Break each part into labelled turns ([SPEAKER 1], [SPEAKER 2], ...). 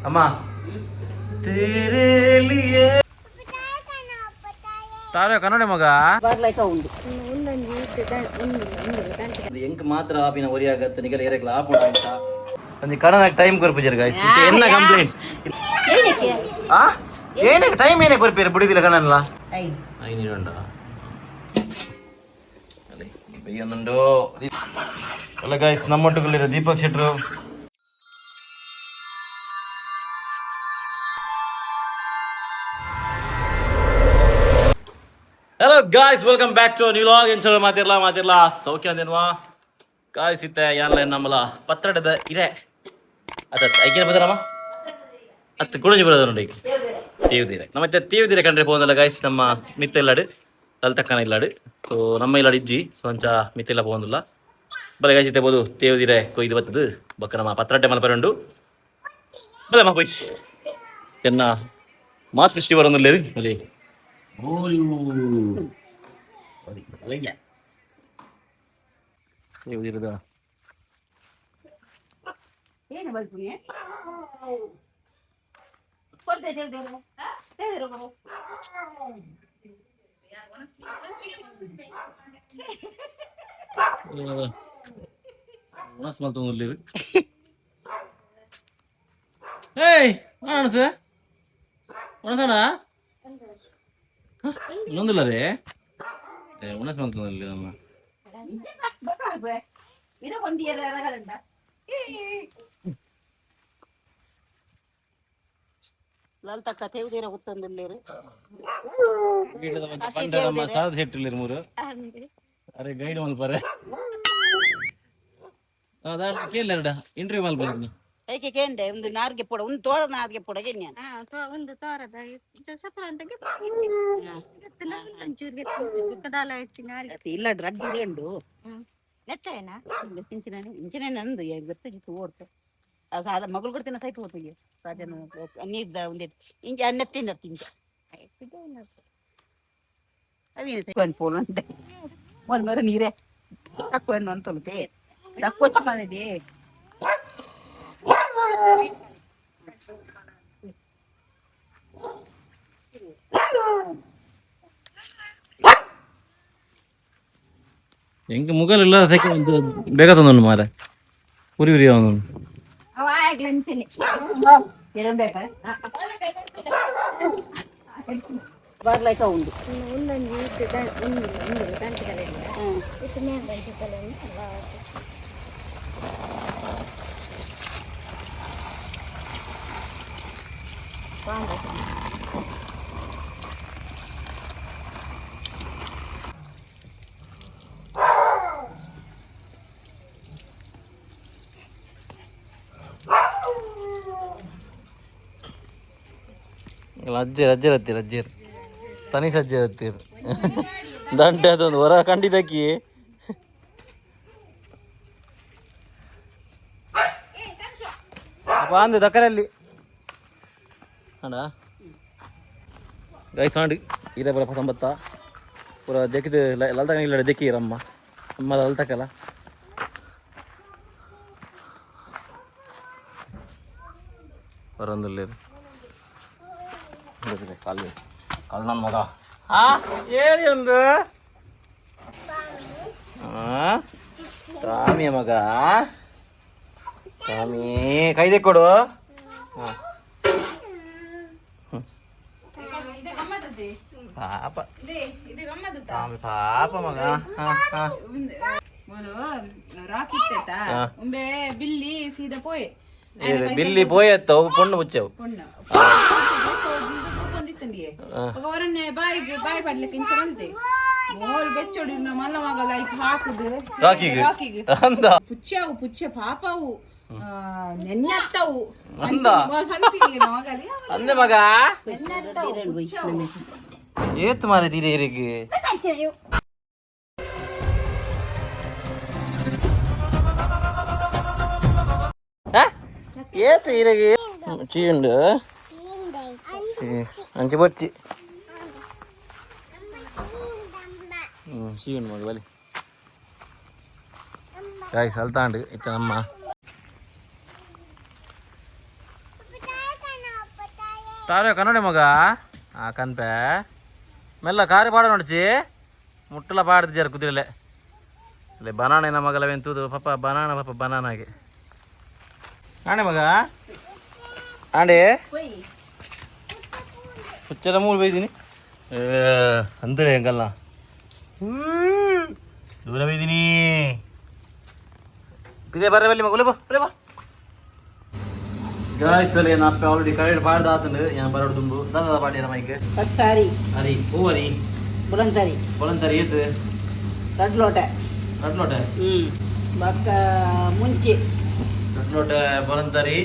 [SPEAKER 1] ಅಮ್ಮ ತೇರೇ ಲಿಯೇ ತಾರೇ ಕನ್ನಡ ಮಗ.
[SPEAKER 2] ಬರ್ಲೈಕ ಉಂಡು.
[SPEAKER 1] ಎಂಕ್ ಮಾತ್ರ ಆಪಿನ ಒರಿ ಆಗತ್ತೆ, ನಿಗಲ ಏರೆಗ್ಲ ಆಪುಣ ಅಂತ ಒಂಜಿ ಕಡನಾಗ ಟೈಮ್ ಕೊರ್ಪುಜರ್ ಗಾಯ್ಸ್. ಎನ್ನ ಕಂಪ್ಲೇಂಟ್ ಆ ಏನೇ ಟೈಮ್ ಏನೇ ಕೊರ್ಪೇರು ಬಿಡಿದಿಲ್ಲ ಕಣಲ್ಲ.
[SPEAKER 2] ಐದು.
[SPEAKER 1] ಐನೂರುಂಡ ಬೆಯ್ಯೊಂದುಂಡು ಅಲ್ಲ ಗಾಯ್ಸ್. ನಮ್ಮೊಟ್ಟುಗಳಿರೋ ದೀಪಕ್ ಶೆಟ್ರು. Hello guys, welcome back to new vlog. ಎಂಚಲ ಮಾತಿರ್ಲಾ ಮಾತಿರ್ಲಾ ಸೌಖ್ಯ ಅಂದೇನ್ವಾ ಗಾಯ್ಸ್. ಇತ್ತೆ ಯಾನ್ಲ ನಮ್ಮಲ ಪತ್ರಡದ ಇರೆ ಅದ ಐಕಿನ ಬದರಮ್ಮ ಅತ್ತು ಕುಡಂಜಿ ಬರೋದ ನೋಡಿ ತೀವ್ದಿರೆ. ನಮ್ಮ ತೀವ್ದಿರೆ ಕಂಡ್ರೆ ಪೋಂದಲ್ಲ ಗಾಯ್ಸ್. ನಮ್ಮ ಮಿತ್ತ ಇಲ್ಲಾಡು ಲಲ್ತಕ್ಕನ ಇಲ್ಲಾಡು. ಸೊ ನಮ್ಮ ಇಲ್ಲಾಡು ಇಜ್ಜಿ. ಸೊ ಅಂಚ ಮಿತ್ತ ಇಲ್ಲ ಪೋಂದಿಲ್ಲ. ಬಲೆ ಗಾಯ್ಸ್, ಇತ್ತೆ ಬೋದು ತೇವ್ದಿರೆ ಕೊಯ್ದು ಬತ್ತದು. ಬೊಕ್ಕ ನಮ್ಮ ಪತ್ರಡ್ಡೆ ಮಲ್ಪರುಂಡು. ಬಲೆ ಮಾ ಪೋಯ್ ಎನ್ನ ಮಾತು ಸೃಷ್ಟಿ ಬರೋದಿಲ್ಲ ಅಲ್ಲಿ. ತೇವ್ದಿರದ.
[SPEAKER 2] ಏನು ಬಲ್ಪುನಿ ಕೊಡ್ದೆ ದೇವ್ರು ದೇವ್ರು ಕೊಡು.
[SPEAKER 1] ಮನಸ್ಸು ಮಲ್ತೊಂದುಲ್ಲೆರ್. ಏಯ್ ಮನಸ್ಸು ಮನಸಣ ಇನ್ನೊಂದಿಲ್ಲ ರೇ. ಉಣಸ್ ಮಲ್ತೊಂದುಲ್ಲೆ ನಮ್ಮ.
[SPEAKER 2] ಬೇಕಾಗ್ಬೆ. ಇರ ಒಂದಿಯರ ರಗಲಂಡ. ಲಲಿತಕ್ಕ ತೇವ್ದೇರ ಗೊತ್ತೊಂದುಲ್ಲೇರು.
[SPEAKER 1] ನಮ್ಮ ಸಾದ ಶೆಟ್ಟಿಲ್ಲೇರು ಮೂರು. ಅರೆ ಗೈಡ್ ಮಲ್ಪರೆ ಕೇಳ್ ಇಂಟರ್ವ್ಯೂ ಮಲ್ಪರೆ.
[SPEAKER 2] ಏಕೆ ಕೇಂಡೆ ಒಂದು ನಾರ್ಗೆ ಪೊಡ ಒಂದು ತೋರ ನಾರ್ಗೆ ಪೊಡ ಗೆನ್ಯ.
[SPEAKER 3] ಒಂದು ತೋರದ ಸಪ್ಲ ಅಂತ ಒಂಚೂರು ಬೊಕ್ಕದಾಲ ಇತ್ತಿನ.
[SPEAKER 2] ಇಲ್ಲ ರಡ್ಡಿ ಉಂಡು.
[SPEAKER 3] ನೆಟ್ಟೇನಾ?
[SPEAKER 2] ಇಂಚಿನ ಇಂಚಿನ ನಂದು ಗೊತ್ತಿತ್ತು ಓಡ್ತು. ಆ ಸಾದ ಮಗಳು ಕೊಡ್ತೀನ ಸೈಟ್ ಹೋಗ್ತೀವಿ ರಾಜನು ನೀರ್ದ ಒಂದಿಟ್ಟು ಇಂಚ ನೆಟ್ಟಿನ ಇಂಚ ಅವೇನು ಪೋಲು ಅಂತೆ ಮೊನ್ನೆ ಮರ ನೀರೇ ತక్కుವ ಅಂತೊಲ್ತೆ ತక్కుವ ಮಾಡಿದೆ.
[SPEAKER 1] ಎಂಕ್ ಮುಗಲ್ ಇಲ್ಲ ಒಂದು ಬೇಗ ತಂದನು ಮಾರೆ ಉರಿ ಉರಿ ಅವನು.
[SPEAKER 3] ಅವ ಆಗ್ಲಿ ಅಂತೀನಿ.
[SPEAKER 2] ಬೇಕಾ ಬರ್ಲೈಕ ಉಂಡು.
[SPEAKER 3] ಒಂದೊಂದು ಒಂದು ಒಂದು ಗಂಟೆಗಳೆಲ್ಲ ಇತ್ತು ಮೇಲ್ ಗಂಟೆಗಳೆಲ್ಲ.
[SPEAKER 1] ಅಜ್ಜೇರ್ ಅಜ್ಜೇರ್ ಹತ್ತೀರ ಅಜ್ಜೇರ್ ತನಿ ಸಜ್ಜೆ ಹತ್ತೀರ ದಂಟೆ ಅದೊಂದು ಹೊರ ಖಂಡಿತಕ್ಕಿ ಅಪ್ಪ ಅಂದು ದಕ್ಕರಲ್ಲಿ ಅಣ್ಣ ಗೈಸ್ ಮಾಡಿ ಇದೇ ಪೂರ ಪಸಂಬತ್ತ ಪೂರ ದೆಕ್ಕಿದ ಲಲ್ತಕ ಇಲ್ಲ ದೆಕ್ಕಿರಮ್ಮ ಅಮ್ಮ ಲಲ್ತಕಲ್ಲ ಬರೊಂದುಲ್ಲೇರು ಕಾಲು ಕಾಲು ನನ್ನ ಮಗ. ಆ ಏರಿ ಒಂದು ಸ್ವಾಮಿಯ ಮಗ ಸ್ವಾಮಿ ಕೈದೆ ಕೊಡು. ಪಾಪ ಸ್ವಾಮಿ ಪಾಪ ಮಗ. ಹಾ ಹಾ.
[SPEAKER 4] ಉಂಬೆ ಬಿಲ್ಲಿ ಸೀದಾ ಪೋಯೆ.
[SPEAKER 1] ಬಿಲ್ಲಿ ಪೋಯತ್ತ ಪೊಣ್ಣು ಮುಚ್ಚವು.
[SPEAKER 4] ಪೊಣ್ಣು ಅವರನ್ನೇ ಬಾಯಿಗೆ ಬಾಯಿ ಪಡ್ಲಿಕ್ಕೆ ಇಂಚ ಬಂತೆ ಮೋಲ್ ಬೆಚ್ಚೊಡಿ ಮಲ್ಲ ಮಗ ಲೈಕ್ ಹಾಕುದು.
[SPEAKER 1] ರಾಕಿಗೆ?
[SPEAKER 4] ರಾಕಿಗೆ.
[SPEAKER 1] ಅಂದ.
[SPEAKER 4] ಪುಚ್ಚವು ಪುಚ್ಚ ಪಾಪವು ನೆನ್ನತ್ತವು.
[SPEAKER 1] ಅಂದ. ಅಂದೆ ಮಗ. ಏತ್ ಮಾರೆ ತೀರೇರಿಗೆ ಏತ್ ಈರೆಗೆ ಚೀಂಡು ಅಂಚೆ ಬೊಚ್ಚಿ ಹ್ಞೂ ಚೀ ಉಂಡು ಮಗ ಬಲಿ ಗಾಯ್ಸ್ ಅಲ್ತಾಂಡ್ ಇತ್ತ ನಮ್ಮ. ತಾರೇ ಕನ್ನಡ ಮಗ ಆ ಕನ್ಪೆ ಮೆಲ್ಲ ಕಾರಿ ಪಾಡ ನೋಡ್ಚಿ ಮುಟ್ಟಲ ಪಾಡ್ದು ಕುದುರೆಲೆ ಇಲ್ಲ ಬನಾನ ಏನ ಮಗಲವೇನು ತೂದು ಪಾಪ ಬನಾನ ಪಾಪ ಬನಾನಾಗೆ ಆಣೆ ಮಗ ಆಂಡೆ ಹುಚ್ಚರ ಮೂರು ಬೈದೀನಿ ಅಂದರೆ ಹೆಂಗಲ್ಲ ದೂರ ಬೈದೀನಿ ಇದೇ ಬರ್ರೆ ಬಲ್ಲಿ ಮಗುಲೆ ಬಾ ಬಾ ಗಾಯ್ಸ್ ಅಲ್ಲಿ ನಾ ಆಲ್ರೆಡಿ ಕರೆಕ್ಟ್ ಪಾಡ್ದ ಆತಂದು ಏನ್ ಬರೋಡು ತುಂಬು ದಾದಾ ಪಾಡಿರ ಮೈಕ್
[SPEAKER 2] ಫಸ್ಟ್ ಅರಿ
[SPEAKER 1] ಅರಿ ಹೂ ಅರಿ
[SPEAKER 2] ಬುಲಂತರಿ
[SPEAKER 1] ಬೊಲಂತರಿ ಏತು
[SPEAKER 2] ರಡ್ ಲೋಟ
[SPEAKER 1] ರಡ್ ಲೋಟ
[SPEAKER 2] ಹ್ಞೂ ಬಕ್ಕ ಮುಂಚಿ
[SPEAKER 1] ರಡ್ ಲೋಟ ಬೊಲಂತರಿ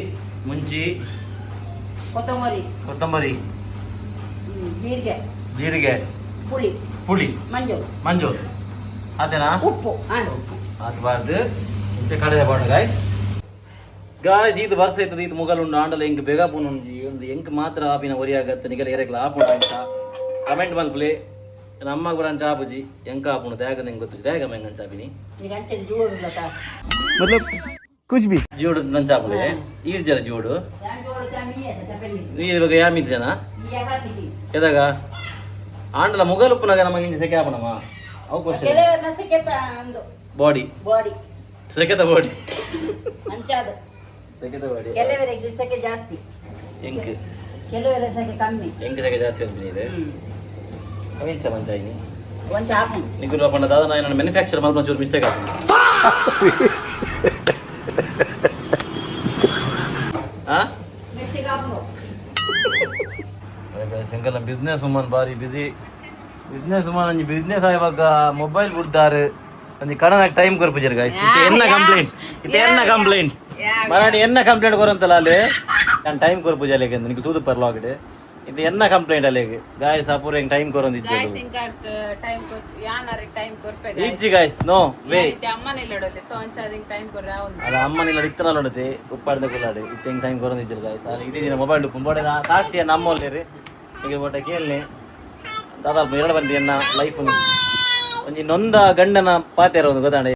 [SPEAKER 1] ಮುಂಚಿ
[SPEAKER 2] ಕೊತ್ತಂಬರಿ
[SPEAKER 1] ಕೊತ್ತಂಬರಿ
[SPEAKER 2] ಜೀರಿಗೆ
[SPEAKER 1] ಜೀರಿಗೆ
[SPEAKER 2] ಪುಳಿ
[SPEAKER 1] ಪುಳಿ
[SPEAKER 2] ಮಂಜೂರು
[SPEAKER 1] ಮಂಜೂರು ಆತೇನಾ
[SPEAKER 2] ಉಪ್ಪು ಹಾಂ
[SPEAKER 1] ಆತಬಾರ್ದು ಮುಂಚೆ ಕಡೆ ಬಾಡು ಗಾಯ್ಸ್ ಗಾಯ್ಸ್ ಇದು ಬರ್ಸ ಇತ್ತದ ಇದು ಮುಗಲ್ ಉಂಡು ಆಂಡಲ ಎಂಕ್ ಬೇಗ ಪೋನು ಒಂದು ಎಂಕ್ ಮಾತ್ರ ಆಪಿನ ಒರಿಯಾಗತ್ತೆ ನಿಗಲ ಏರೆಗ್ಲ ಆಪುಂಡು ಅಂತ ಕಮೆಂಟ್ ಮಲ್ಪಲೆ ನಮ್ಮ ಕೂಡ ಅಂಚ ಆಪುಜಿ ಎಂಕ ಆಪುಂಡು ದ್ಯಾಗ ನಿಂಗೆ ಗೊತ್ತು ದ್ಯಾಗ ಮೆಂಗ ಅಂಚ ಆಪಿನಿ
[SPEAKER 2] ಈಗ ಅಂಚೆ ಜೋಡುಲ್ಲ ತಾ
[SPEAKER 5] मतलब कुछ भी
[SPEAKER 1] ಜೀವಡು ನಂಚ ಆಪುಲೆ ಈಡ್ ಜನ ಜೀವಡು ನೀರು ಇವಾಗ ಯಾಮಿದ್ ಜನ ಎದಾಗ ಆಂಡಲ ಮುಗಲ್ ಉಪ್ಪುನಾಗ ನಮಗೆ ಇಂಚ ಸೆಕೆ ಆಪಣಮ್ಮ ಅವು ಕ್ವಶನ್
[SPEAKER 2] ಕೆಲವರನ್ನ ಸೆಕೆತ ಅಂದು
[SPEAKER 1] ಬಾಡಿ
[SPEAKER 2] ಬಾಡಿ
[SPEAKER 1] ಸೆಕೆತ ಬಾಡಿ
[SPEAKER 2] ಅಂಚಾದ
[SPEAKER 1] ಸೆಕೆತ ಬಾಡಿ
[SPEAKER 2] ಕೆಲವರಿಗೆ ಸೆಕೆ ಜಾಸ್ತಿ
[SPEAKER 1] ಎಂಕ್
[SPEAKER 2] ಕೆಲವರ ಸೆಕೆ ಕಮ್ಮಿ
[SPEAKER 1] ಎಂಕ್ ಸೆಕೆ ಜಾಸ್ತಿ ಅನ್ಪಿನಿ ಅವಿಂಚ ಮಂಚಾಯಿನಿ
[SPEAKER 2] ಒಂಚ ಆಪುಂಡು
[SPEAKER 1] ನಿಗುರು ಪಂಡ ದಾದ ನಾನು ಮ್ಯಾನುಫ್ಯಾಕ್ಚರ್ ಮಲ್ಪ ಚೂರು ಮಿಸ್ಟೇಕ್ ಆಗ್ತದೆ ಆ
[SPEAKER 2] ಮಿಸ್ಟೇಕ್ ಆಪುಂಡು
[SPEAKER 1] ಸಿಂಗಲ್ ಬಿಸ್ನೆಸ್ ವುಮನ್ ಬಾರಿ ಬಿಸಿ ಬಿಸ್ನೆಸ್ ವುಮನ್ ಒಂಜಿ ಬಿಸ್ನೆಸ್ ಆಯ್ವಾಗ ಮೊಬೈಲ್ ಬಿಡ್ದಾರು ಒಂಜಿ ಕಡನ ಟೈಮ್ ಕೊರ್ಪುಜರ್ ಗಾಯ್ಸ್ ಇತ್ತೆ ಎನ್ನ ಕಂಪ್ಲೇಂಟ್ ಇತ್ತೆ ಎನ್ನ ಕಂಪ್ಲೇಂಟ್ ಮರಾಡಿ ಎನ್ನ ಕಂಪ್ಲೇಂಟ್ ಕೊರಂತಲ್ಲ ಅಲ್ಲಿ ನಾನು ಟೈಮ್ ಕೊರ್ಪುಜ ಅಲ್ಲಿಗೆ ನಿನಗೆ ತೂದು ಪರ್ಲಾಗಿದೆ ಇದು ಎನ್ನ ಕಂಪ್ಲೇಂಟ್ ಅಲ್ಲಿಗೆ ಗಾಯ್ಸ್ ಅಪೂರ್ ಹೆಂಗ್ ಟೈಮ್ ಕೊರೊಂದಿದ್ದೆ
[SPEAKER 4] ಗಾಯ್ಸ್ ಇಂಕ ಟೈಮ್ ಕೊರ್ ಯಾನಾರ ಟೈಮ್ ಕೊರ್ಪೆ
[SPEAKER 1] ಇಜ್ಜಿ ಗಾಯ್ಸ್ ನೋ ವೇ
[SPEAKER 4] ಅಮ್ಮನ ಇಲ್ಲಡೋಲೆ ಸೊ ಅಂಚ ಅದಿಂಗ್ ಟೈಮ್ ಕೊರ್ರೆ ಒಂದು
[SPEAKER 1] ಅಲ್ಲ ಅಮ್ಮನಿಲ್ಲ ಇತ್ತನಲ್ಲ ನೋಡುತ್ತೆ ಉಪ್ಪಾಡ್ದ ಕುಲ್ಲಾಡು ಇತ್ತೆ ಹೆಂಗ್ ಟೈಮ್ ಕೊರೊಂದಿಜ್ಜಲ್ ಗಾಯ್ಸ್ ಅಲ್ಲಿ ಇಡೀ ದಿನ ಮೊಬೈಲ್ ಉಪ್ಪು ಸಾಕ್ಷಿಯ ನಮ್ಮಲ್ಲಿ ಈಗ ಒಟ್ಟ ಕೇಳಲಿ ದಾದಾ ಎರಡು ಬಂದಿ ಎನ್ನ ಲೈಫ್ ಒಂಜಿ ನೊಂದ ಗಂಡನ ಪಾತೆರ ಒಂದು ಗೊತ್ತಾಂಡೆ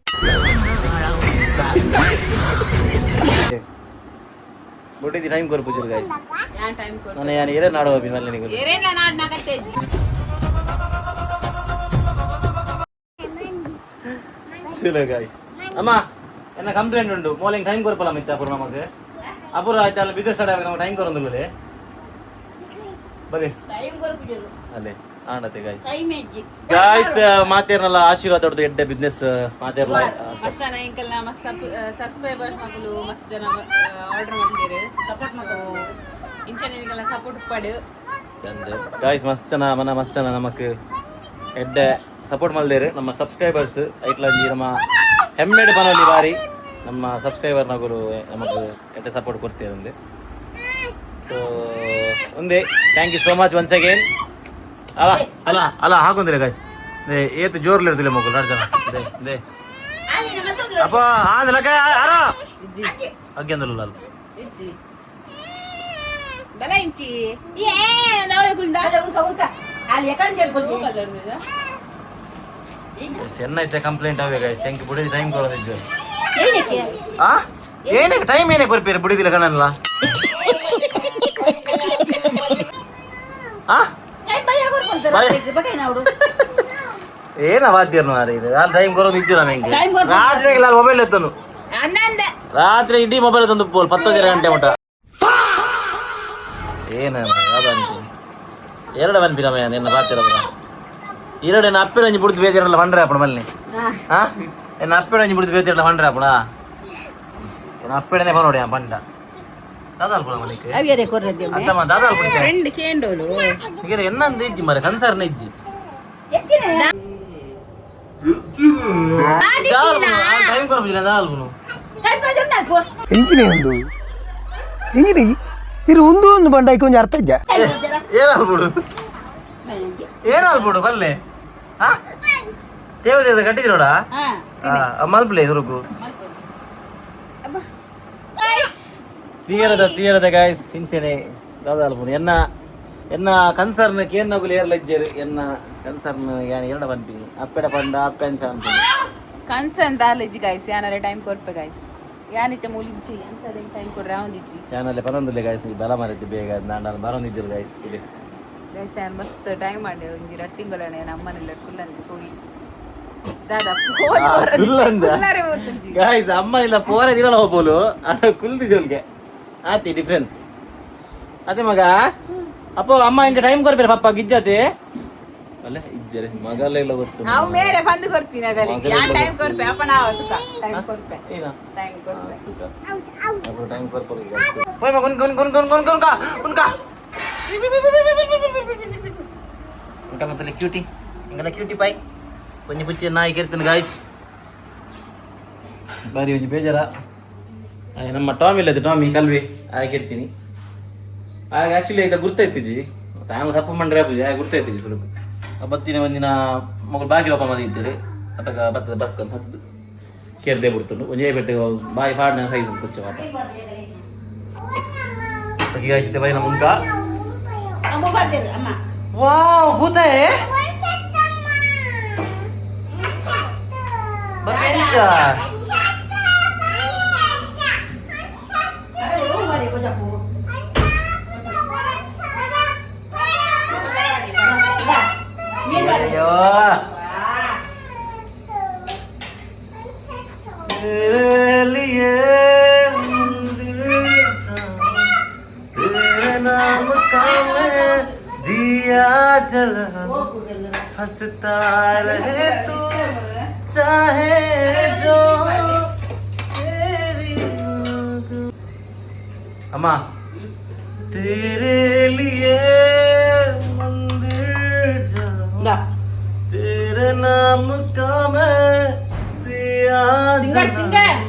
[SPEAKER 1] ಬೊಟ್ಟಿದಿ ಟೈಮ್ ಕೊರ್ಪುಜಲ್ ಗಾಯ್ಸ್
[SPEAKER 4] ಯಾನ್ ಟೈಮ್ ಕೊರ್
[SPEAKER 1] ನಾನು ಯಾನ್ ಏನೇ ನಾಡುವ ಮಲ್ಲಿ ನಿಗಲು
[SPEAKER 4] ಏರೇನ ನಾಡ್ ನಾಗತ್ತೆ ಇಜ್ಜಿ
[SPEAKER 1] ಸಿಲ ಗಾಯ್ಸ್ ಅಮ್ಮ ಎನ್ನ ಕಂಪ್ಲೇಂಟ್ ಉಂಡು ಮೋಲಿಂಗ್ ಟೈಮ್ ಕೊರ್ಪಲ್ಲ ಮಿತ್ತ ಅಪುರ ನಮಗೆ ಅಪುರ ಆಯ್ತು ಅಲ್ಲ ಬಿಸ್ನೆಸ್ ಸ್ಟಾರ್ಟ್ ಆಗ ನಮಗೆ ಟೈಮ್ ಕೊರೊಂದುಲ್ಲೇ ಬರೀ
[SPEAKER 2] ಟೈಮ್ ಕೊರ್ಪುಜರು
[SPEAKER 1] ಅಲ್ಲೇ ಆಂಡತೆ ಗಾಯ್ಸ್
[SPEAKER 2] ಟೈಮ್ ಹೆಜ್ಜಿ
[SPEAKER 1] ಗಾಯ್ಸ್ ಮಾತೇರ್ನಲ್ಲ ಆಶೀರ್ವಾದ ದೊಡ್ಡದು ಎಡ್ಡೆ ಬಿಸ್ನೆಸ್ ಮಾತೇರ್ಲ
[SPEAKER 4] ಮಸ್ತ್ ಇಂಕಲ್ನ ಮಸ್ತ್ ಸಬ್ಸ್ಕ್ರೈಬರ್ಸ್ ಮಕ್ಕಳು ಮಸ್ತ್ ಜನ ಆರ್ಡರ್ ಮಾಡ್ತೀರಿ
[SPEAKER 2] ಸಪೋರ್ಟ್ ಮಾಡ್ತಾರೆ
[SPEAKER 4] ಇಂಚನೆ ನಿಗಲ್ಲ ಸಪೋರ್ಟ್ ಪಡು
[SPEAKER 1] ಗಾಯ್ಸ್ ಮಸ್ತ್ ಜನ ಮನ ಮಸ್ತ್ ಜನ ನಮಕ್ ಎಡ್ಡೆ ಸಪೋರ್ಟ್ ಮಲ್ದೇರು ನಮ್ಮ ಸಬ್ಸ್ಕ್ರೈಬರ್ಸ್ ಐಟ್ಲಂಜಿ ನಮ್ಮ ಹೆಮ್ಮೆಡ್ ಪನೋಲಿ ಬಾರಿ ನಮ್ಮ ಸಬ್ಸ್ಕ್ರೈಬರ್ ನಗುರು ನಮಕ್ ಎಡ್ಡೆ ಸಪೋರ್ಟ್ ಕೊಡ್ತೀರಂದೆ ಸೊ ಒಂದೇ thank you so much once again ಅಲ್ಲ ಅಲ್ಲ ಅಲ್ಲ ಹಾಕೊಂದಿಲ್ಲ ಗಾಯ್ಸ್ ಏತು ಜೋರ್ಲಿ ಇರ್ತಿಲ್ಲ ಮಗು ನಾಲ್ಕು ಜನ they they ಅಪ್ಪ ಆಂದಲಕ ಅರ
[SPEAKER 4] ಇಜ್ಜಿ
[SPEAKER 1] ಅಗ್ಗಂದಲ್ಲ ಅಲ್ಲ
[SPEAKER 4] ಇಜ್ಜಿ ಬಲ ಇಂಚಿ ಏ ನವರೆ ಗುಲ್ದ
[SPEAKER 2] ಉಂಕ ಉಂಕ ಅಲ್ಲಿ ಯಾಕಂದ್ರೆ ಹೇಳ್ಬೋದು
[SPEAKER 4] ಕಲರ್
[SPEAKER 1] ಎನ್ನೈತೆ ಕಂಪ್ಲೇಂಟ್ ಅವೇ ಗಾಯ್ಸ್ ಹೆಂಗ್ ಬುಡಿದ ಟೈಮ್ ಕೊರೋದಿದ್ದು
[SPEAKER 2] ಏನಕ್ಕೆ
[SPEAKER 1] ಆ ಏನಕ್ಕೆ ಟೈಮ್ ಏನೇ ಕೊರ್ಪೀರಿ ಬುಡಿದಿಲ್ಲ ಕಣಲ್ಲ ಆ
[SPEAKER 2] ಟೈಮ್ ಭಯ ಕೊರ್ಪೊಂತಾರೆ ಬಗೆ ನಾವು
[SPEAKER 1] ಏನ ವಾದ್ಯರ್ನು ಮಾರ್ರೆ ಇದು ಅಲ್ಲಿ ಟೈಮ್ ಕೊರೋದು ಇದ್ದು ನಾನು ಹೆಂಗೆ
[SPEAKER 2] Time ಕೊರ್ಪು.
[SPEAKER 1] ರಾತ್ರಿ ಅಲ್ಲಿ ಮೊಬೈಲ್ ಎತ್ತನು
[SPEAKER 4] ಅನ್ನಂದ
[SPEAKER 1] ರಾತ್ರಿ ಇಡೀ ಮೊಬೈಲ್ ತಂದು ಪೋಲ್ ಪತ್ತೊಂದರ ಗಂಟೆ ಮಟ ಏನ ಎರಡು ಬನ್ಪಿ ನಮ್ಮ ನಿನ್ನ ಬಾತಿರ ಎರಡು ಎನ್ನ ಅಪ್ಪೆ ಒಂಜಿ ಬುಡ್ದು ಬೇತಿರಲ್ಲ ಪಂಡ್ರೆ ಅಪ್ಪಣ ಮಲ್ಲಿ ಹಾ ಎನ್ನ ಅಪ್ಪೆ ಒಂಜಿ ಬುಡ್ದು ಬೇತಿರಲ್ಲ ಪಂಡ್ರೆ ಅಪ್ಪಣ ಎನ್ನ ಅಪ್ಪೆಡನೆ ಪನೋಡಿ ಆ ಪಂಡ ದಾದಾಲ್ ಪುಣ ಮನಿಕ್
[SPEAKER 2] ಅವಿಯರೇ ಕೊರ್ರದ್ದೆ
[SPEAKER 1] ಅತ್ತಮ್ಮ ದಾದಾಲ್ ಪುಣ
[SPEAKER 4] ಫ್ರೆಂಡ್ ಕೇಂಡೋಲು
[SPEAKER 1] ಈಗ ಎನ್ನಂದು ಇಜ್ಜಿ ಮರೆ ಕನ್ಸರ್ನ ಇಜ್ಜಿ ಟೈಮ್ ಕೊರ್ಪುಜಿಲ್ಲ ದಾದಾಲ್ ಪುಣ
[SPEAKER 2] ಟೈಮ್ ಕೊರ್ಜೊಂದು
[SPEAKER 5] ಎಂಚಿನ ಒಂದು ಎಂಚಿನ ಇರು ಒಂದು ಒಂದು ಬಂಡ ಕೊಂಚ ಅರ್ಥ ಇಜ್ಜ
[SPEAKER 1] ಏನಾಲ್ ಬಿಡು ಏನಾಲ್ ಬಿಡು ಬಲ್ಲೆ ಹಾ ದೇವ ದೇವ ಕಟ್ಟಿದ್ ನೋಡ
[SPEAKER 2] ಹಾ
[SPEAKER 1] ಮಲ್ಪಲೆ ಸುರುಕು ತೀರದ ತೀರದ ಗಾಯ್ಸ್ ಸಿಂಚನೆ ದಾದಾಲ್ಪುನು ಎನ್ನ ಎನ್ನ ಕನ್ಸರ್ನ್ ಕೇನ್ನಗುಲು ಏರ್ಲ ಇಜ್ಜೆರ್ ಎನ್ನ ಕನ್ಸರ್ನ್ ಯಾನ್ ಎರಡ ಪನ್ಪಿನಿ ಅಪ್ಪೆಡ ಪಂಡ ಅಪ್ಪೆ ಅಂಚ ಅನ್ಪಿನಿ
[SPEAKER 4] ಕನ್ಸನ್ ದಾಲ ಇಜ್ಜಿ ಗಾಯ್ಸ್ ಯಾನಾರೆ ಟೈಮ್ ಕೊರ್ಪೆ ಗಾಯ್ಸ್ ಯಾನಿತ್ತೆ ಮೂಲಿಜ್ಜಿ ಅಂಚ ಟೈಮ್ ಕೊಡ್ರೆ ಅವಂದಿಜ್ಜಿ.
[SPEAKER 1] ಯಾನಲ್ಲೇ ಪನೊಂದುಲ್ಲೆ ಗಾಯ್ಸ್, ಈ ಬಲ ಮರತಿ ಬೇಗ ನಾನು ಬರೋಂದಿದ್ದರು ಗಾಯ್ಸ್ ಇಲ್ಲಿ.
[SPEAKER 4] ಗೈಸ್, ಯಾನ್ ಮಸ್ತ್ ಟೈಮ್ ಮಾಡಿ ಒಂಜಿ 2 ತಿಂಗಳನೆ ನಮ್ಮನೆಲ್ಲ ಕುಲ್ಲಂದೆ ಸೋಯಿ ದಾದಾ.
[SPEAKER 1] ಕುಲ್ಲಂದ?
[SPEAKER 4] ಕುಲ್ಲರೆ ಹೋತುಂಜಿ.
[SPEAKER 1] ಗಾಯ್ಸ್, ಅಮ್ಮ ಇಲ್ಲ ಪೋರೆ ದಿನ ಹೋಗ್ಬೋದು ಅಣ್ಣ ಕುಲ್ದಿ ಜೋಲ್ಗೆ ಆತಿ ಡಿಫ್ರೆನ್ಸ್ ಅದೇ ಮಗ. ಅಪ್ಪ ಅಮ್ಮ ಹಿಂಗೆ ಟೈಮ್ ಕೊರ್ಬೇಡ ಪಪ್ಪ ಗಿಜ್ಜಾತಿ ಅಲ್ಲ ಇಜ್ಜರೆ ಮಗಲ್ಲ ಇಲ್ಲ ಗೊತ್ತು.
[SPEAKER 4] ನಾವು ಮೇರೆ ಬಂದು ಕೊರ್ಪಿನ ಗಲಿ.
[SPEAKER 1] ಮಗಲೆಲ್ಲ
[SPEAKER 4] ಯಾನ್ ಟೈಮ್
[SPEAKER 1] ಗೊತ್ತು.
[SPEAKER 4] ಕೊರ್ಪೆ ಅಪ್ಪ, ನಾವು ತುಕ ಟೈಮ್ ಕೊರ್ಪೆ.
[SPEAKER 1] ಏನ?
[SPEAKER 4] ಟೈಮ್ ಕೊರ್ಪೆ.
[SPEAKER 1] ಅప్పుడు ಟೈಮ್ ಕೊರ್ಪೋಲು ಈಗ. ಹೋಯ್ ಮಗ, ಉನ್ಕ ಉನ್ಕ ಉನ್ಕ ಉನ್ಕ ಉನ್ಕ ಉನ್ಕ ಉನ್ಕ ಮತ್ತೆ ಕ್ಯೂಟಿ ಇಂಗಲ ಕ್ಯೂಟಿ ಪೈ ಒಂಜಿ ಪುಚ್ಚಿ ನಾಯಿ ಕೇಳ್ತೀನಿ ಗಾಯ್ಸ್. ಬಾರಿ ಒಂಜಿ ಬೇಜಾರ. ಆಯ್ ನಮ್ಮ ಟಾಮಿ ಇಲ್ಲದೆ ಟಾಮಿ ಕಲ್ವಿ ಆಯ್ ಕೇಳ್ತೀನಿ. ಆಗ ಆಕ್ಚುಲಿ ಐತ ಗುರ್ತೈತಿಜಿ ತಾನು ತಪ್ಪು ಮಂಡ್ರೆ ಆಪುಜಿ. ಆಗ ಗುರ್ತೈತಿಜಿ ಸ್ವಲ್ಪ ಬತ್ತಿನ ಒಂದಿನ ಮಗಳು ಬಾಕಿ ಒಪ್ಪ ಮದಿ ಇದ್ದೀರಿ ಅತಗ ಬತ್ತದ ಬಕ್ಕ ಅಂತ ಹತ್ತದು ಕೇರ್ದೆ ಬಿಡ್ತುಂಡು. ಒಂಜೇ ಬೆಟ್ಟು ಬಾಯಿ ಪಾಡಿನ ಸೈಜ್ ಪುಚ್ಚ ಪಾಪ. ಈಗ ಬಾಯಿ ನಮ್ಮ ಉಂಕ.
[SPEAKER 2] ಅಮ್ಮ ಮಾಡ್ತೀರಿ ಅಮ್ಮ.
[SPEAKER 1] ವಾವ್, ಭೂತ ಬಕೆಂಚ.
[SPEAKER 2] ಮಾಡಿ ಗೊಜಾಪು.
[SPEAKER 1] ಅಯ್ಯೋ, तेरे लिए मंदिर जाऊं, तेरे नाम का मैं दिया जला, हंसता रहे तू चाहे जो तेरी। अम्मा, तेरे लिए मंदिर जाऊं, तेरे नाम का मैं दिया
[SPEAKER 4] ಸಿಂಗರ್
[SPEAKER 1] जला,
[SPEAKER 4] ಸಿಂಗರ್.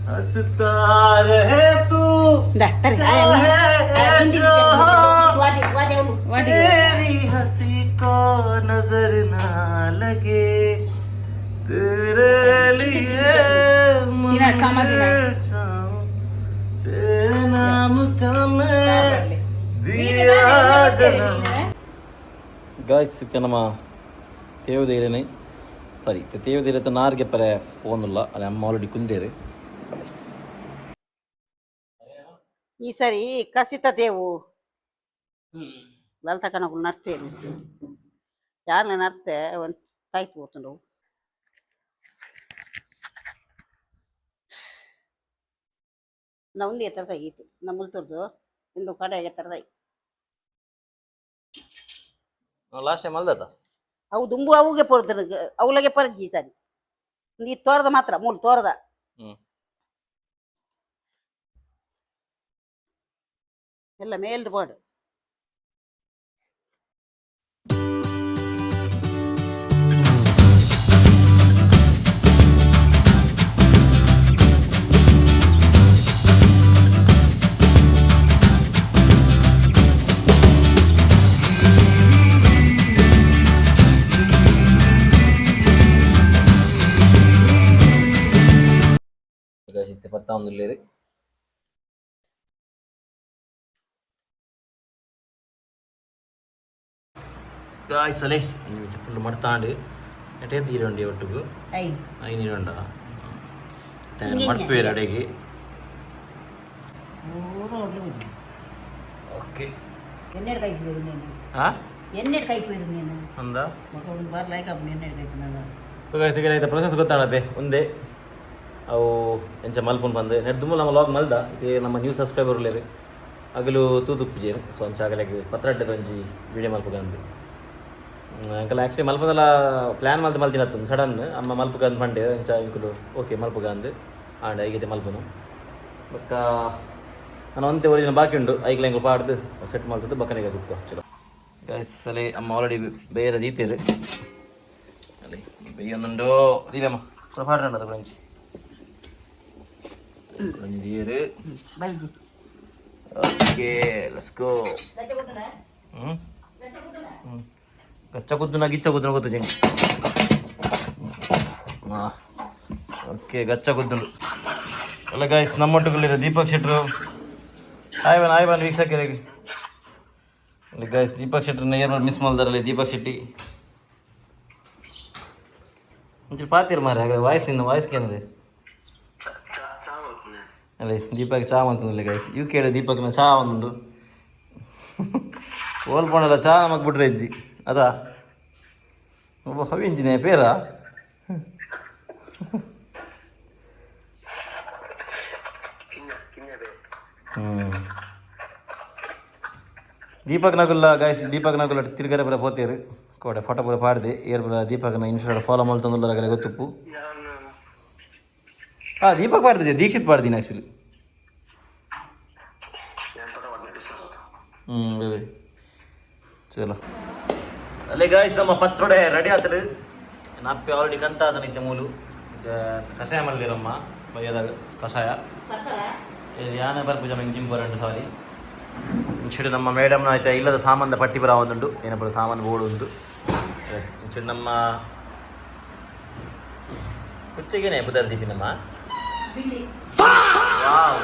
[SPEAKER 1] हंसता रहे तू चाहे जो, तेरी हंसी को नजर ना लगे, तेरे लिए मंदिर जाऊं, तेरे नाम का मैं दिया जला। ಗಾಯ್ಸ್, ಇತ್ತೆ ನಮ್ಮ ತೇವದೇರನೆ ಸಾರಿ ತೇವದೇರತ ನಾರ್ಗೆ ಪರೆ ಪೋನುಲ್ಲ ಅಲ್ಲಿ ಅಮ್ಮ ಆಲ್ರೆಡಿ ಕುಂದೇರು.
[SPEAKER 2] ಈ ಸರಿ ಕಸಿತ ತೇವು ಲಲಿತಕ್ಕನಗಳು ನಡ್ತೇನೆ ಯಾರನ್ನ ನಡ್ತೆ ಒಂದು ತಾಯ್ತು ಹೋಗ್ತುಂಡು. ನಾವು ಎತ್ತರ ಸಹಿತು ನಮ್ಮ ಮುಲ್ತುರ್ದು ಇಂದು ಕಡೆ ಎತ್ತರ ಸೈ.
[SPEAKER 1] ಲಾಸ್ಟ್ ಟೈಮ್ ಅಲ್ದತ್ತ.
[SPEAKER 2] ಅವು ದುಂಬು ಅವುಗೆ ಪೊರ್ದು ಅವಳಿಗೆ ಪರ್ಜಿ ಸರಿ ನೀ ತೋರದ ಮಾತ್ರ ಮೂಲು ತೋರದ. ಎಲ್ಲ ಮೇಲ್ದು ಬೋರ್ಡ್.
[SPEAKER 1] ಇತ್ತೆ ಪತ್ತ ಒಂದುಲ್ಲೇರು ಗಾಯ್ಸ್. ಅಲೆ ಫುಲ್ ಮಡ್ತಾಂಡು ಎಟೇ ತೀರುಂಡಿ ಒಟ್ಟುಗು.
[SPEAKER 2] ಐದು.
[SPEAKER 1] ಐನೀರುಂಡ ಮಡ್ಪೇರು ಅಡೆಗೆ. ಓಕೆ.
[SPEAKER 2] ಎಣ್ಣೆಡ್ ಕೈಪು నేను.
[SPEAKER 1] ಹಾ.
[SPEAKER 2] ಎಣ್ಣೆಡ್ ಕೈಪು నేను.
[SPEAKER 1] ಅಂದ.
[SPEAKER 2] ఒక ಒಂದು ಬಾರ್ ಲೈಕ್ ಅಪ್ಪ ಎಣ್ಣೆಡ್ ಕೈಪು ನಾನು.
[SPEAKER 1] ಗಾಯ್ಸ್, ಐತ ಪ್ರೊಸೆಸ್ ಗೊತ್ತಾಣತೆ ಒಂದೇ ಅವು ಎಂಚ ಮಲ್ಪುನ್ ಬಂದು ನೆಟ್ ದುಮ್ಮು ನಮ್ಮ ಲಾಗ್ ಮಲ್ದ. ಇದು ನಮ್ಮ ನ್ಯೂ ಸಬ್ಸ್ಕ್ರೈಬರ್ ಉಲ್ಲೇರು, ಅಗಲು ತೂತುಪ್ಪುಜೇರು. ಸೊ ಅಂಚ ಆಗಲೆಗ್ ಪತ್ರಡ್ಡೆದ ಒಂಜಿ ವೀಡಿಯೋ ಮಲ್ಪುಗಂದು ಅಂಕಲ್ ಆ್ಯಕ್ಚುಲಿ ಮಲ್ಪದಲ್ಲ ಪ್ಲ್ಯಾನ್ ಮಲ್ತು ಮಲ್ತಿನ ಸಡನ್ ಅಮ್ಮ ಮಲ್ಪುಗಂದು ಪಂಡೆ. ಅಂಚ ಇಂಕುಲು ಓಕೆ ಮಲ್ಪುಗಂದು ಆಂಡ ಐಗಿದೆ ಮಲ್ಪುನು. ಬೊಕ್ಕ ನಾನು ಒಂತೆ ಒರಿಜಿನ ಬಾಕಿ ಉಂಡು, ಐಕ್ಲ ಎಂಕುಲು ಪಾಡ್ದು ಸೆಟ್ ಮಲ್ತದ್ದು ಬಕ್ಕನಿಗೆ ಕುಕ್ಕ ಚಲೋ. ಗೈಸ್, ಅಲ್ಲಿ ಅಮ್ಮ ಆಲ್ರೆಡಿ ಬೇರೆ ದೀತೇರು. ಅಲ್ಲಿ ಬೆಯ್ಯೊಂದುಂಡು ದೀಲಮ್ಮ ಪಾಡ್ರಂಡ ಅದು ಒಂಜಿ ಒಂಜಿ ದೀಯರು.
[SPEAKER 2] ಬಲ್ಜಿ.
[SPEAKER 1] Okay, let's go. Hmm hmm ಗಚ್ಚ ಕುದ್ದುನ ಗಿಚ್ಚ ಕುದ್ದುನ ಗೊತ್ತು ಜಂಗ್. ಓಕೆ, ಗಚ್ಚ ಕುದ್ದುಂಡು ಅಲ್ಲ. ಗಾಯ್ಸ್, ನಮ್ಮೊಟ್ಟುಗಳಿರೋ ದೀಪಕ್ ಶೆಟ್ರು ಹಾಯ್ ಬನ್, ಹಾಯ್ ಬನ್ ವೀಕ್ಷಕರಿಗೆ. ಅಲ್ಲಿ ಗಾಯ್ಸ್, ದೀಪಕ್ ಶೆಟ್ರನ್ನ ಏರ್ ಮಿಸ್ ಮಾಡ್ದಾರಲ್ಲಿ. ದೀಪಕ್ ಶೆಟ್ಟಿ ಒಂಚೂರು ಪಾತಿರ್ ಮಾರ್ರೆ. ಹಾಗೆ ವಾಯ್ಸ್, ನಿನ್ನ ವಾಯ್ಸ್ ಕೇಂದ್ರೆ. ಅಲ್ಲೇ ದೀಪಕ್ ಚಾ ಅಂತಂದಿಲ್ಲ ಗೈಸ್. ಯು ಕೇಳಿ ದೀಪಕ್ನ ಚಾ ಒಂದುಂಡು. ಓಲ್ ಪೋಣಲ್ಲ ಚಾ ನಮಕ್ ಬಿಟ್ರೆ ಇಜ್ಜಿ ಅದಾ. ಒಬ್ಬ ಹವಿ ಇಂಜಿನಿಯರ್ ಪೇರಾ. ದೀಪಕ್ ನಗುಲ್ಲ ಗಾಯ್ಸ್, ದೀಪಕ್ ನಗುಲ್ಲ ತಿರ್ಗರೆ ಪೂರ ಪೋತೇರು ಕೋಡೆ ಫೋಟೋ ಪೂರ ಪಾಡ್ದೆ. ಏರ್ ಪೂರ ದೀಪಕ್ನ ಇನ್ಸ್ಟಾಡ್ ಫಾಲೋ ಮಲ್ತೊಂದುಲ್ಲ ಅಗಲೆ ಗೊತ್ತುಪ್ಪು. ಹಾಂ, ದೀಪಕ್ ಪಾಡ್ದಿದ್ದೆ, ದೀಕ್ಷಿತ್ ಪಾಡ್ದೀನಿ ಆ್ಯಕ್ಚುಲಿ. ಹ್ಞೂ, ಚಲೋ. ಅಲ್ಲೇ ಗಾಯ್ಸ್, ನಮ್ಮ ಪತ್ರೊಡೆ ರೆಡಿ ಆತಡು. ನಪ್ಪೆ ಆಲ್ರೆಡಿ ಕಂತ ಆತನ ಇತ್ತೆ ಮೂಲು. ಕಷಾಯ ಮಲ್ದಿರಮ್ಮ ಬಯ್ಯದಾಗ ಕಷಾಯ. ಯಾನೆ ಬರ್ಪುಜ ಜಿಮ್ ಬರಂಡು, ಸಾರಿ. ಇಂಚಿಡು ನಮ್ಮ ಮೇಡಮ್ನ ಆಯ್ತಾ ಇಲ್ಲದ ಸಾಮಾನ್ದ ಪಟ್ಟಿ ಬರ ಒಂದುಂಡು, ಏನಪ್ಪ ಸಾಮಾನು ಬೋರ್ಡ್ ಉಂಟು. ಇಂಚಿಡು ನಮ್ಮ ಕುಚ್ಚೆಗೇನೆ ಬುದರ್ ದೀಪಿ ನಮ್ಮ. ವಾವ್,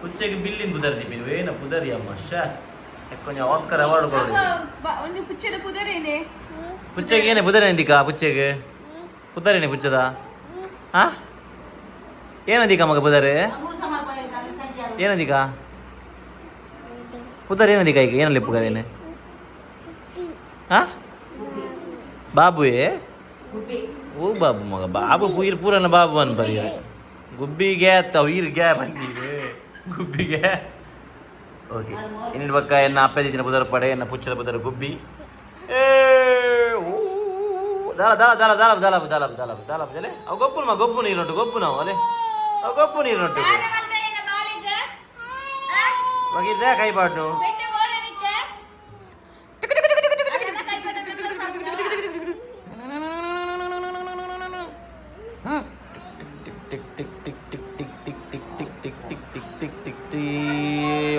[SPEAKER 1] ಕುಚ್ಚೆಗೆ ಬಿಲ್ಲಿಂದ ಬುದರ್ ದೀಪಿ ಏನ ಪುದರಿ ಅಮ್ಮ. ಶಾ, ಕೊಂಚ ಆಸ್ಕರ್ ಅವಾರ್ಡ್ ಕೊಡು.
[SPEAKER 4] ಒಂದು ಪುಚ್ಚದ ಪುದರೇನೆ?
[SPEAKER 1] ಪುಚ್ಚೆಗೆ ಏನೇ ಪುದರ್ ಎಂದಿಕಾ? ಪುಚ್ಚೆಗೆ ಪುದರೇನೆ ಪುಚ್ಚದ? ಹಾ, ಏನದಿಕ ಮಗ ಪುದರ್? ಏನದಿಕ ಪುದರ್? ಏನದಿಕ ಈಗ ಏನಲ್ಲಿ ಪುದರ್ ಏನೆ? ಹಾ, ಬಾಬುಯೇ? ಓ ಬಾಬು ಮಗ, ಬಾಬು ಪೂರ್ ಪೂರನ ಬಾಬು ಅನ್ಪರಿ. ಗುಬ್ಬಿಗೆ ಅತ್ತ ಉಯಿರ್ ಗ್ಯಾ ಬಂದಿದೆ ಗುಬ್ಬಿಗೆ. ಓಕೆ, ಇನ್ನು ಪಕ್ಕ ಎನ್ನ ಅಪ್ಪೆ ದಿನ ಪುದರ್ ಪಡೆ, ಎನ್ನ ಪುಚ್ಚದ ಪುದರ್ ಗುಬ್ಬಿ. ಏ ಊ, ದಾಲ ದಾಲ ದಾಲ ದಾಲ ದಾಲ ದಾಲ ದಾಲ ದಾಲ ಜಲೆ. ಅವು ಗೊಪ್ಪು ಮಾ, ಗೊಪ್ಪು ನೀರುಂಟು, ಗೊಪ್ಪು ನಾವು ಅಲೆ. ಅವು ಗೊಪ್ಪು ನೀರುಂಟು ಮಗಿದ್ದೆ ಕೈ ಬಾಡ್ನು. Tick tick tick tick tick tick tick tick tick tick tick tick tick tick tea.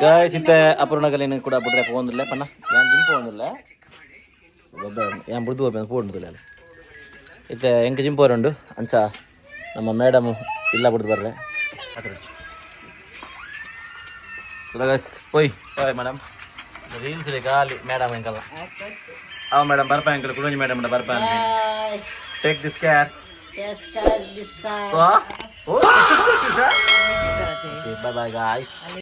[SPEAKER 1] Guys, ಇತ್ತೆ ಅಪೂರ್ಣಗಲೇನು ಕೂಡ ಬಿಡ್ರೆ ಪೋಂದಿಲ್ಲ ಪಣ್ಣ. ಯಾನ್ ಜಿಮ್ ಪೋಂದಿಲ್ಲ, ಯಾನ್ ಬುಡ್ದು ಹೋಗ್ಬೇಕು ಪೋಂದಿಲ್ಲ. ಇತ್ತೆ ಎಂಕ್ ಜಿಮ್ ಪೋರುಂಡು. ಅಂಚ ನಮ್ಮ ಮೇಡಮ್ ಇಲ್ಲ ಬಿಡ್ದು ಬರ್ರೆ. ಚಲೋ ಗೈಸ್, ಪೋಯ್ ಬಾಯ್ ಮೇಡಮ್. ರೀಲ್ಸ್ ಖಾಲಿ ಮೇಡಮ್ ಎಂಕಲ್ಲ. ಅವ ಮೇಡಮ್ ಬರ್ಪ ಅಂಕಲ್, ಕುಡಂಜಿ ಮೇಡಮ್ ಬರ್ಪ. Take this care.
[SPEAKER 2] This car.
[SPEAKER 1] Bye bye guys.